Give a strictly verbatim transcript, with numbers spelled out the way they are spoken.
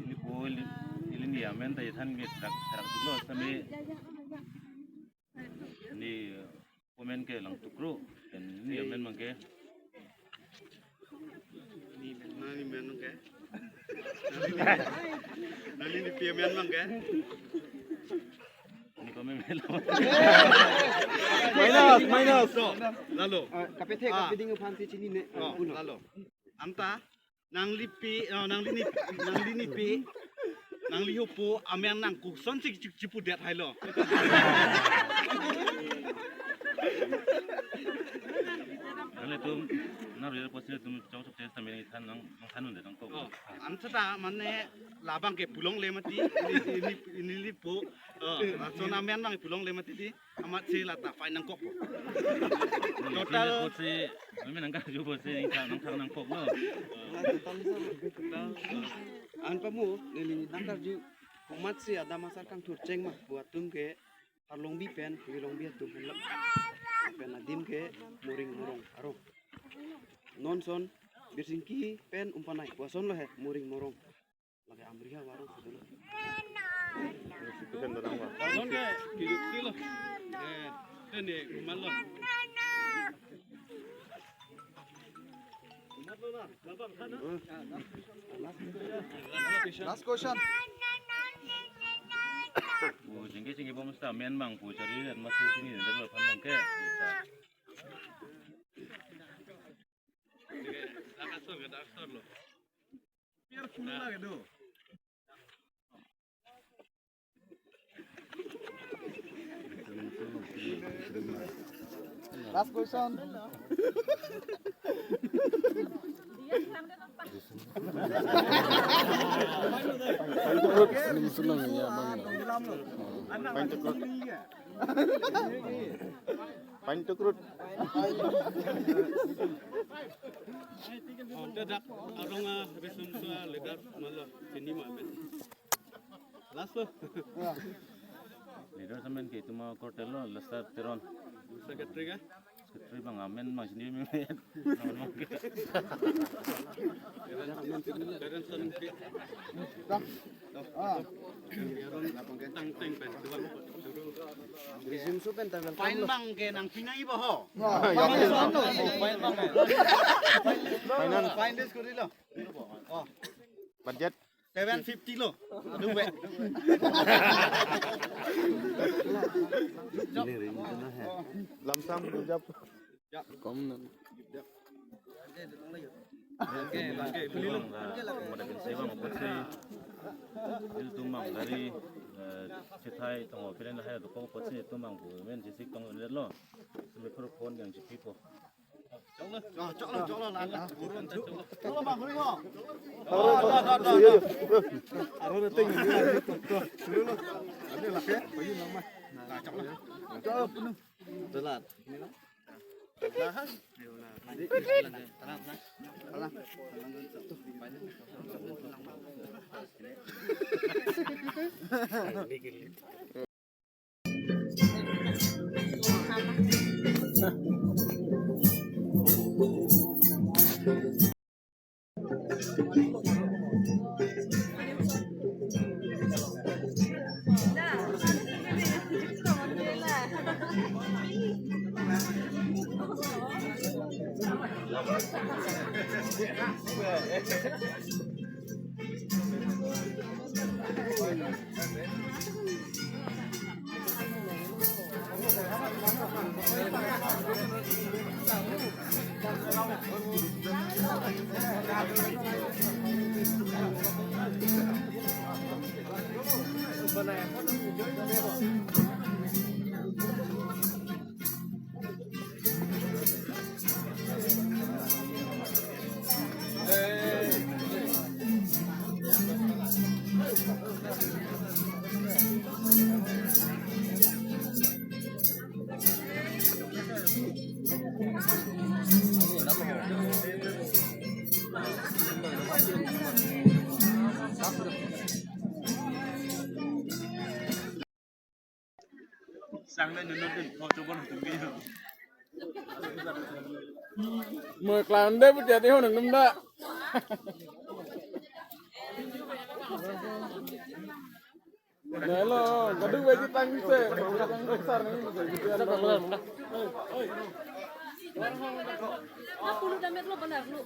Ili po, ili, ili ni amen ta ithan ke therak, therak duklo, sami ni amen ke Langtukro, pen ni amen abang ke. Nangli amen abang ke? Nangli, nangli nipi amen abang ke? Ni ko amen lo. Minus, minus. So, lalo. Ah, kapethe, ah, kapeding aphan si chinine. Oh, ulo. Lalo. Anta, nangli pi, oh, nangli ni, nangli nipi, nangli hupo amen nang kosonsi chi-, chipudet hailo. Nanglitum, na real apotsi ilitum chok chok test kami nangthan nang, nangthan unde nangkok. Oh, anta ta mane labang ke pulongle mati, ini, ini, ini lipo. Oh, lason amen abang pulongle mati di. Amatsi lata fine nangkokpo. Total. Total apotsi, meme nangkarju apotsi, nangthang, nangthang nangkoklo. An pamu, neli nangkarju, komatsi adam asar kangthur cheng ma, pu atum ke, Arlongbi pen, Wilongbi atum pen lo. Pen adim ke, Moring Morong, arong. Non son, Birsingki pen Umpanai, pu ason lo he, Moring Morong. Lake amri ha warung sudah lo. Ken dorang wa. Dorong ke kilik silo. Eh, ini kuman lo. Last question. Oh, jengke jengke bom sta men bang pu chari dan masih sini dan lo pan bang ke. Bisa. Oke, lakas lo, lakas lo. Last question. Pine to fruit. Pine to fruit. Oh, dadak arong a resume so leader malo sini ma amen. Last lo. Leader amen ke itum akorte lo, Lester Teron. Secretary ke? Secretary bang amen bang sini meme. Parents son ke. Ah. Tang teng pen. Resume so pen ta welcome. Fine lo. Bang ke nangpi nangji ba ho. Ah, ya. Fine bang. Finance. Fine des kuri lo. Oh. Budget. Seven fifty lo. Aduh, be. Lamsam jap. Kom na. Lake, lake, lake. Tumang gari, eh, chethai tong pelen hai dokok apotsi tumang pu men jisik tong lo. Semi pro phone yang jipipo. Choklo, choklo, choklo, la, la. Choklo, bang, huri ho. Aro na ting. Choklo. Ade lake. Choklo. Choklo. Dalat. Sang na nunut din, oh, coba nonton video. Mo klang de pu jadi ho nang num da. Nelo, kaduk baji tang se, tang besar ni. Puluh damet lo benar lu.